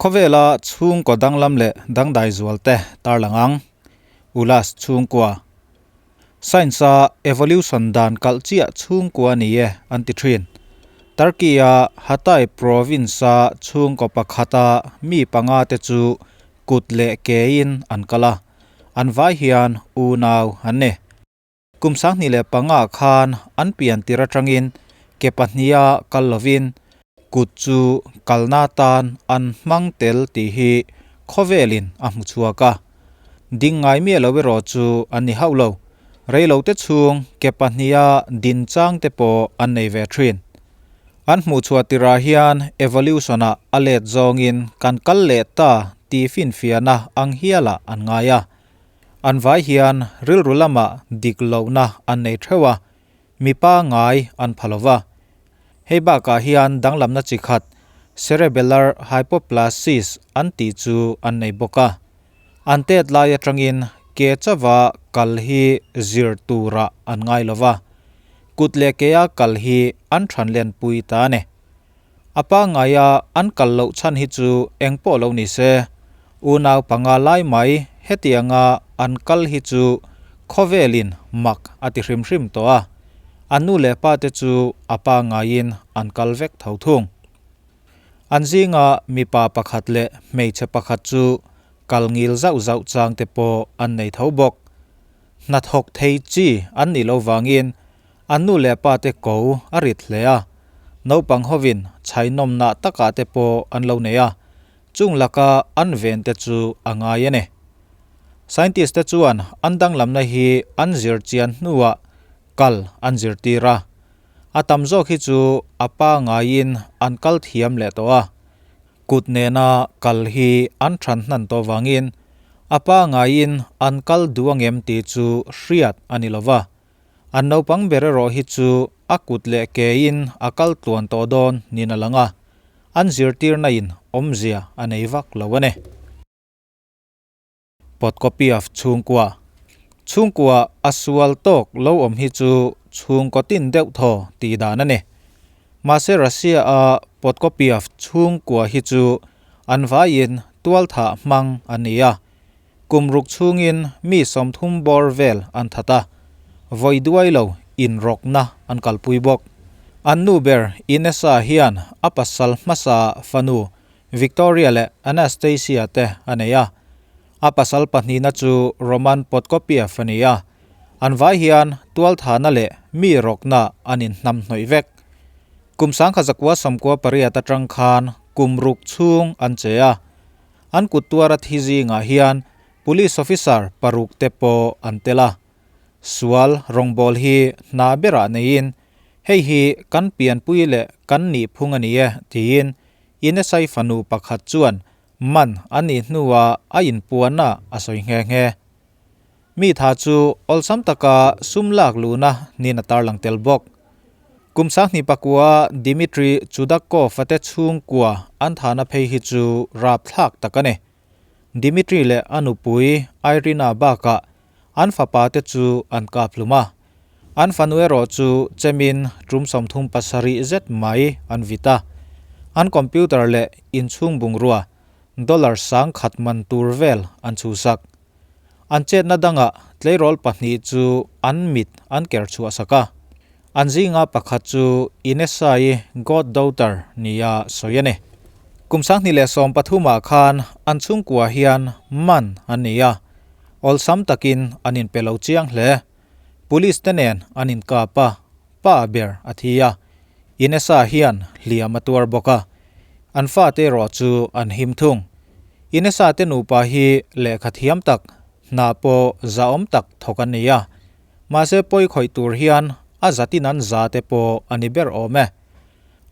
Khawvela chhungkaw danglam leh dangdai zual te tarlang ang. Ulas chhungkua. Science-a evolution dan kalh chiah chhungkua ni e an ti thin. Turkey-a Hatay province-a chhungkaw pakhata mi panga te chu kut leh kein an kal a, an vai hian unau an ni. Kum 2005 khan an pian tir atangin ke pahniha kal lovin kut chu kalna tan an hmang tel tih hi khawvelin a hmu chhuak a. Ding ngai miah lo erawh chu an ni hauh lo. Reilote chhung ke pahniha din chang te pawh an nei ve thin. An hmuh chhuah tirah hian evolution-ah a let zawngin kan kal leh ta tih finfiahna ang hialah an ngai a. An vai hian rilru lamah dik lohna an nei theuh a, mipa ngai an pha lo va. Hei bakah hian danglamna chi khat cerebellar hypoplasis an tih chu an nei bawk a. An tet lai atangin ke chauha kal hi zir turah an ngai lo va, kut leh kea kal hi an than lenpui ta a ni. A pangngaia an kal loh chhan hi chu eng pawh lo ni se, unau panga lai mai hetianga an kal hi chu khawvelin mak a ti hrim hrim tawh a, an nu leh pa te chu a pangngaiin an kal vek tho thung. An zinga mipa pakhat leh hmeichhe pakhat chu kal ngil zauh zauh chang te pawh an nei tho bawk. Hnathawk thei chi an nih loh vangin An nu leh pa te ko a rit hle a, naupang hovin chhainawmna takah te pawh an lo nei a, chung laka an ven te chu a ngai a ni. Scientist te chuan an danglamna hi an zir chian hnuah kal an zirtir a, a tam zawk hi chu a pa ngaiin an kal thiam leh tawh a, kut nena kal hi an than hnan tawh vangin a pa ngaiin an kal duh angem tih chu hriat a ni lova. An naupang ber erawh hi chu a kut leh kein a kal tluan tawh dawn niin a lang a, an zirtirna in awmzia a nei vak lo a ni. Podkopiav chhungkua Chhungkua a sual tawk lo awm hi chu chhungkaw tin deuh thaw tih dan a ni. Mahse Russia a Podkopiav chhungkua hi chu an vaiin tualthah hmang an ni a, Kum ruk chhungin mi 30 bawr vel an that a, vawi duai lo inrawkna an kalpui bawk. An nu ber Inessa hian a pasal hmasa fanu Victoria leh Anastasia te a nei a. A pasal pahnihna chu Roman Podkopiev a ni a, an vai hian tualthana leh mi rawkna an inhnamhnawih vek. Kum 1998 atang khan kum ruk chhung an che a. An kut tuara thi zingah hian Police Officer paruk te pawh an tel a. Sual rawngbâwl hi hna berah neiin, hei hi kan pianpui leh kan nihphung a ni e tiin Inesai fanu pakhat chuan man a nih hnuah a inpuanna a sawi nghe nghe. Mi tha chu awlsam taka sum lak luhna niin a tarlang tel bawk. Kum 2009 Dmitry Chudakov-a te chhungkua an thahna phei hi chu rapthlak tak a ni. Dmitry leh a nupui Irina bakah an fapa te chu an kap hlum a. An fanu erawh chu chemin tum 37 zet mai an vit a. An computer leh inchhung bungrua dollar 10,000 man tur vel an chhuhsak. An chetna dangah tleirawl pahnih chu an mit an ker chhuah sak a. An zinga pakhat chu Inessa-i goddaughter nia sawi a ni. Kum 2013 khan an chhungkua hian man an ni a, awlsam takin an inpe lo chiang hle. Police te nen an inkap a, pa ber a thi a. Inessa hian hliam a tuar bawk a, an fate erawh chu an him thung. Inessa te nupa hi lehkha thiam tak, hna pawh zahawm tak thawk an ni a. Mahse pawi khawih tur hian a zatin an za te pawh a ni ber awm e.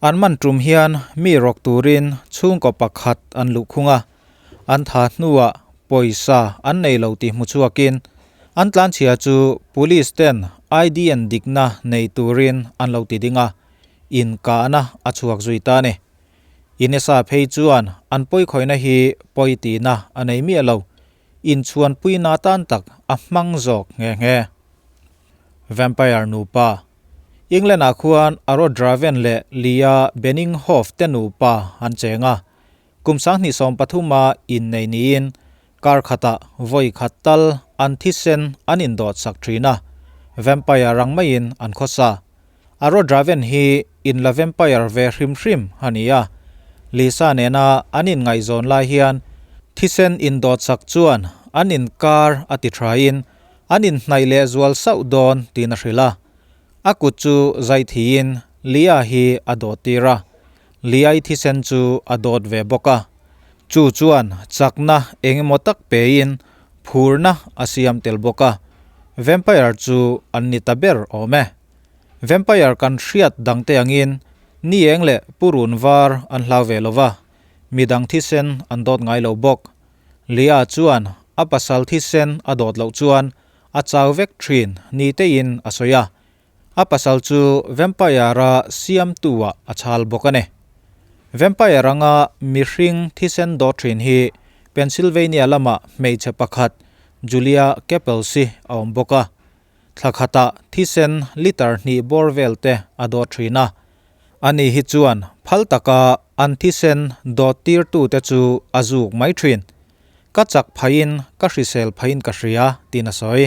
An man tum hian mi rawk turin chhungkaw pakhat an luh khung a, an tha hnuah pawisa an nei lo tih hmu chhuakin an tlanchhia chu police ten ID an dikna nei turin an lo ti ding a, inkahna a chhuak zui ta a ni. Inessa phei chuan an pawikhawihna hi pawi tihna a nei miah lo, inchhuanpuina tan tak a hmang zawk nghe nghe. Vampire nupa. England-ah khuan Aro Draven leh Leah Benninghoff te nupa an cheng a. Kum 2013 a innei niin kar khatah vawi khat tal an thisen an indawt sak thin a, vampire ang maiin an khawsa. Aro Draven hi in la vampire ve hrim hrim a ni a, Lisa nena an inngaihzawn lai hian thisen indawt sak chuan an inkar a ti thain an inhnaih leh zual sauh dawn tiin a hrilh a. A kut chu zai thiin Lia hi a dawt tir a, Liai thisen chu a dawt ve bawk a. Chu chuan chakna eng emaw tak pein phurna a siam tel bawk a, vampire chu an ni ta ber awm e. Vampire kan hriat dangte angin ni eng leh purun var an hlau ve lo va, midang thisen an dawt ngai lo bawk. Lia chuan a pasal thisen a dawt loh chuan a chau vek thin ni tein a sawi a, a pasal chu vampire-a siamtu-ah a chhal bawk a ni. Vampire anga mihring thisen dawt thin hi Pennsylvania lama hmeichhe pakhat Julia Keppels-i a awm bawk a, thla khatah thisen liter hnih bawr vel te a dawt thin a. Ani hi chuan phal taka an thisen dawt tirtute chu a zuk mai thin. Ka chak phaiin ka hrisel phaiin ka hria, tiin a sawi.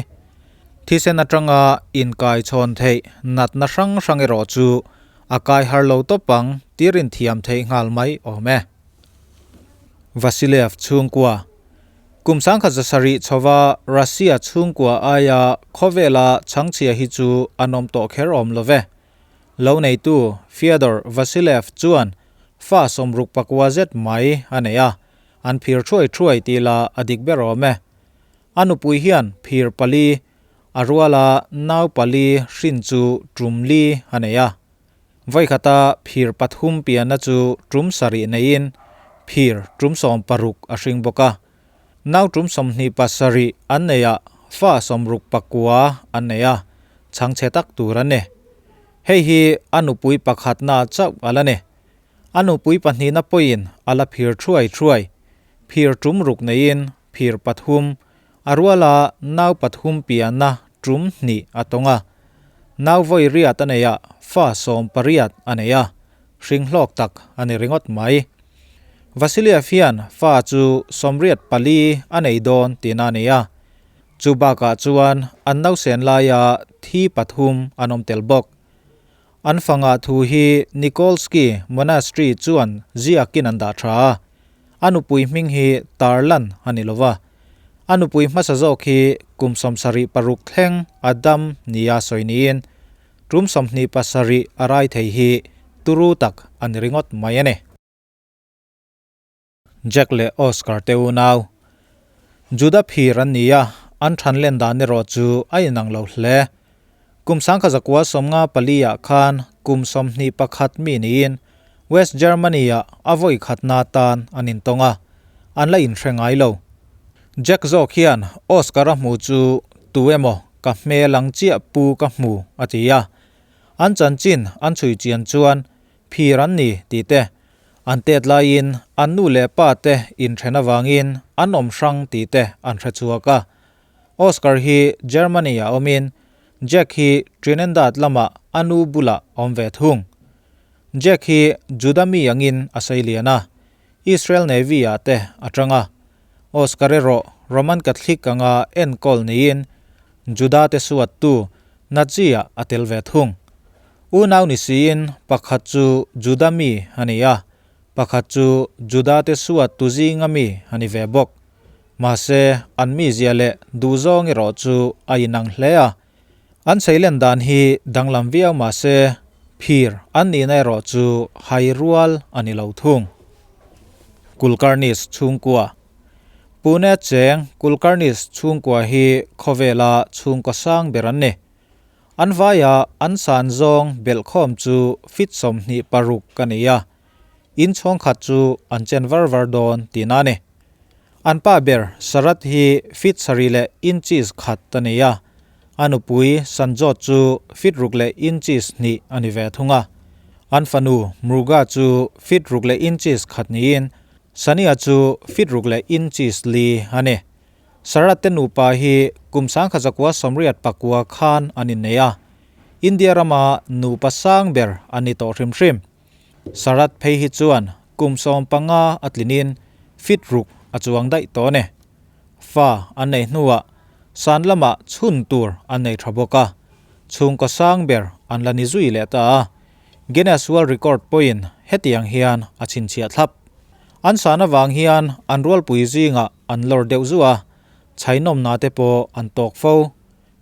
Thisen atanga inkai chhawn theih natna hrang hrang erawh chu a kai har lo tawp ang tir inthiam theih nghal mai awm e. Vasilev chhungkua Kum 1700 chhova Russia chhungkua aia khawvela chhangchhia hi chu an awm tawh kher awm lo ve. Lo neitu Fyodor Vasilev chuan fa 64 zet mai a nei a, An phir thuai thuai tih la a dik ber awm e. A nupui hian phir pali, a ruala nau pali hrin chu tum li a nei a. Vawikhata phir pathum pianna chu tum sarih neiin phir tum 16 a hring bawk a. Nau tum 27 an nei a, fa 69 an nei a, chhangchhe tak tur an ni. Hei hi a nupui pakhatna chauh a la ni. A nupui pahnihna pawhin a la phir thuai thuai. Phir tum ruk neiin phir pathum, a ruala nau pathum pianna tum hnih a tawng a. Nau vawi riat a nei a, fa 18 a nei a, hring hlawk tak a ni ringawt mai. Vasiliev hian fa chu 84 a nei dawn tihna a ni a. Chu bakah chuan an nausen laia thi pathum an awm tel bawk. An fanga thu hi Nikolsky Monastery chuan ziakin an dah tha a, a nupui hming hi tarlan a ni lo va. A nupui hmasa zawk hi kum 76 thleng a dam nia sawi niin tum 27 a rai thei hi turu tak a ni ringawt mai a ni. Jack leh Oscar te unau. Juda phir an ni a, an than len dan erawh chu a inang lo hle. Kum 1954 ah khan kum 21 mi niin West Germany ah a vawi khatna tan an intawng a, an la inhre ngai lo. Jack zawk hian Oscar a hmu chu tu emaw ka hmel ang chiah pu ka hmu a ti a. An chanchin an chhui chian chuan phir an ni tih te, An tet laiin an nu leh pa te inthen avangin an awm hrang tih te an hre chhuak a. Oscar hi Germany ah awmin Jack hi Trinidad lamah a nu bulah awm ve thung. Jack hi Juda mi angin a sei lian a, Israel Navy ah te a tang a. Oscar erawh Roman Catholic anga enkawl niin Juda te suattu Nazi ah a tel ve thung. Unau ni siin pakhat chu Juda mi a ni a, pakhat chu Juda te suattu zinga mi a ni ve bawk. Mahse, an mizia leh duhzawng erawh chu a inang hle a. An seilen dan hi danglam viau mahse, phir an nihna erawh chu hai rual a ni lo thung. Kulkarnis chhungkua Pune cheng Kulkarnis chhungkua hi khawvela chhungkaw sang ber an ni. An vaia an san zawng belhkhawm chu feet 26 a ni a, in chhawng khat chu an chen var var dawn tihna a ni. An pa ber Sarath hi feet sarih leh inches khat a ni a, a nupui Sanjot chu feet ruk leh inches hnih a ni ve thung a. An fanu Mruga chu feet ruk leh inches khat niin Sania chu feet ruk leh inches li a ni. Sarath te nupa hi kum 1989 khan an innei a, India rama nupa sang ber an ni tawh hrim hrim. Sarath phei hi chuan kum 15 a tlinin fit ruk a chuang daih tawh a ni. Fa an nei hnuah san lamah chhun tur an nei tha bawk a, chhungkaw sang ber an la ni zui leh ta a, Guinness World Record pawhin hetiang hian a chhinchhiah thlap. An san avang hian an rualpui zingah an lawr deuh zuah a, chhainawmna te pawh an tawk fo.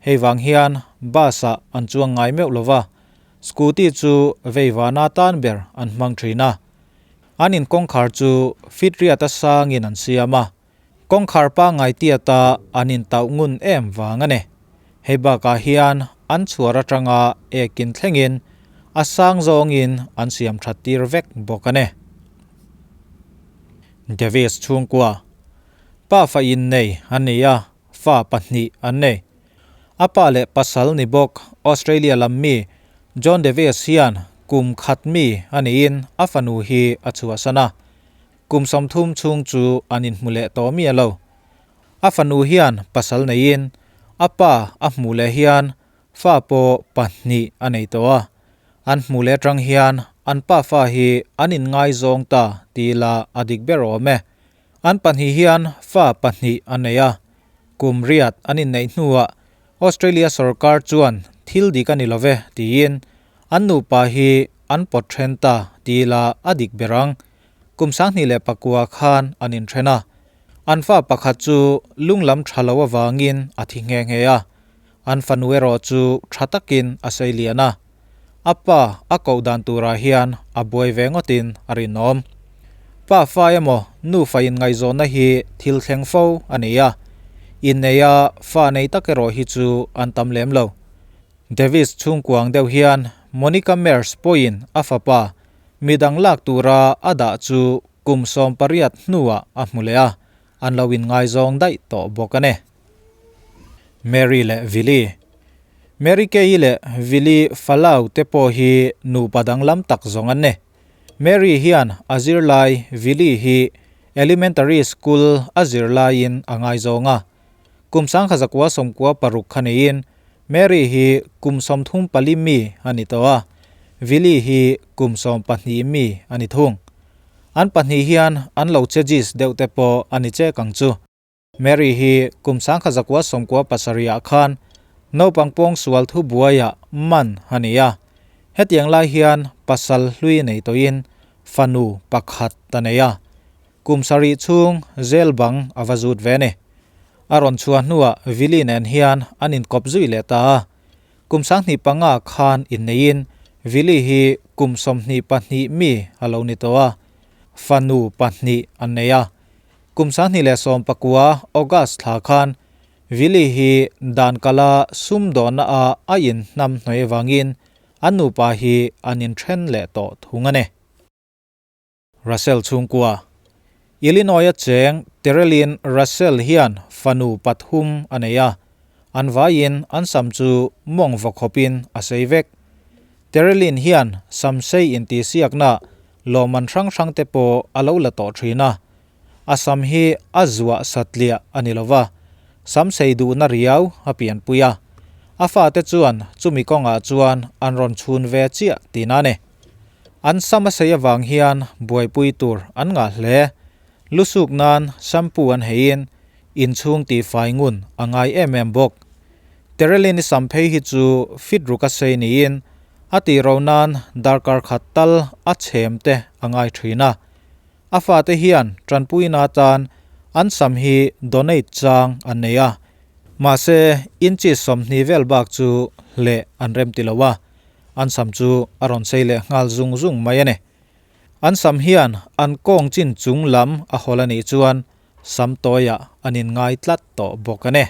Hei vang hian bus ah an chuang ngai meuh lova, scooty chu veivana tan ber an hmang thin a. An in kawngkhar chu fit riat a sangin an siam a, kawngkhar pangngai tiata an intauh ngun em vang a ni. Hei bakah hian an chhuar atanga ekin thlengin a sang zawngin an siam that tir vek bawk a ni. Davis chhungkua pa fa innei an ni a. Fa pahnih an nei. A pa leh pasal ni bawk Australia lam mi John Davies hian kum khat mi a niin a fanu hi a chhuahsan a. Kum 30 chhung chu an inhmu leh tawh miah lo. A fanu hian pasal neiin a pa a hmuh leh hian fa pawh pahnih a nei tawh a. An hmuh leh atang hian an pafa hi an inngaizawng ta ti ila a dik ber awm e. An pahnih hian fa pahnih an nei a, kum riat an inneih hnuah Australia sorkar chuan thil dik a ni lo ve tiin an nupa hi an pawt then ta ti ila a dik ber ang. Kum 2009 khan an inthen a, an fa pakhat chu lunglam tha lo avangin a thi nghe nghe a, an fanu erawh chu tha takin a sei lian a. A pa a koh dan turah hian a buai ve ngawtin a rinawm. Pa fa emaw nufa inngaihzawnna hi thil thleng fo a ni a, inneia fa nei tak erawh hi chu an tam lem lo. Davis chhungkuang deuh hian Monica Merz pawhin a fapa midang lak tura a dah chu kum 18 hnuah a hmu leh a, an lo inngaizawng daih tawh bawk a ni. Mary leh Villy. Mary Kay leh Villy Falau te pawh hi nupa danglam tak zawng an ni. Mary hian a zirlai Villy hi elementary school a zirlaiin a ngaizawng a. Kum 1996 kha niin Mary hi kum 34 mi a ni tawh a, Villy hi kum 12 mi a ni thung. An pahnih hian an lo che jis deuh te pawh a ni chek ang chu. Mary hi kum 1997 ah khan naupang pawng sual thu buaiah man a ni a. Hetiang lai hian pasal hlui nei tawhin fanu pakhat a nei a. Kum sarih chhung zel bang a va zut ve a ni. A rawn chhuah hnuah Villy nen hian an inkawp zui leh ta a. Kum 2005 khan inneiin Villy hi kum 22 mi a lo ni tawh a. Fanu pahnih an nei a. Kum 2019 August thla khan Villy hi dan kala sumdawnna a a in hnam hnuai avangin an nupa hi an inthen leh tawh thung a ni. Russell chhungkua Illinois a cheng Terelyn Russell hian fanu pathum a nei a, an vaiin an sam chu mawng vaw khawpin a sei vek. Terelyn hian sam sei intihsiakna lawmman hrang hrang te pawh a lo la tawh thin a. A sam hi a zuah satliah a ni lova, sam sei duhna riau a pianpui a. A fate chuan chumi kawngah chuan an rawn chhun ve chiah tihna a ni. An sam a sei avang hian buaipui tur an ngah hle. Lusuk nan shampoo an heiin inchhung tihfai ngun a ngai em em bawk. Terelyn-i sam phei hi chu fit ruk a sei niin a tih ro nan darkar khat tal a chhem te a ngai thin a. A fate hian tanpuina atan an sam hi donate chang an nei a, mahse inches 20 vel bak chu hleh an rem ti lo a, an sam chu a rawn sei leh nghal zung zung mai a ni. An sam hian an kawng chin chung lam a hawl a nih chuan sam tawiah an inngai tlat tawh bawk a ni.